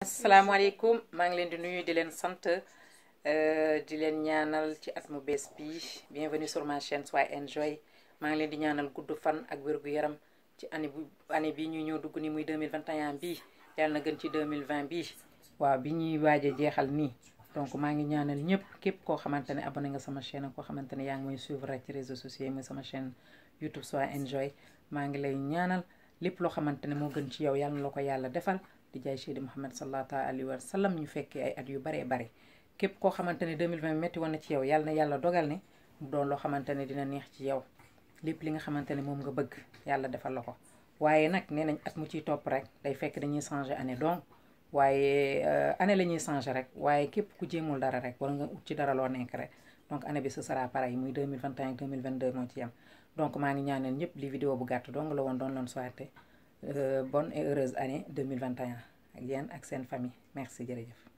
asalaamaaleykum maa ngi leen di nuyu di leen sant di leen ñaanal ci at mu bees bi bienvenue sur ma chaîne Sois Enjoy maa ngi leen di ñaanal gudd fan ak wér-gu-yaram ci année bi ñuy ñëw dugg ni muy 2021 bii yàlla na gën ci 2020 bii waaw bi ñuy waaj a jeexal nii donc maa ngi ñaanal ñëpp képp koo xamante ne abonné nga sama chaîne ak koo xamante ne yaa ngi may suivre rek ci réseaux sociaux yi muy sama chaîne YouTube Sois Enjoy maa ngi lay ñaanal lépp loo xamante ne moo gën ci yow yàlla na la ko yàlla defal di jaay Seydi Muhammad sallallahu alayhi wa sallam ñu fekkee ay at yu baree bare képp koo xamante ne 2020 métti woon na ci yow yàlla na yàlla dogal ne mu doon loo xamante ne dina neex ci yow lépp li nga xamante ne moom nga bëgg yàlla defal la ko waaye nag nee nañ at mu ciy topp rek day fekk dañuy changer année donc waaye année la ñuy changer rek waaye képp ku jéemul dara rek wala nga ut ci dara loo nekk rek donc année bi ce sera pareil muy 2021 ak 2022 moo ci yem donc maa ngi ñaanal ñëpp li vidéo bu gàtt dong la woon doon loon souhaiter bonne et heureuse année 2021 ak yéen ak seen famille merci jërëjëf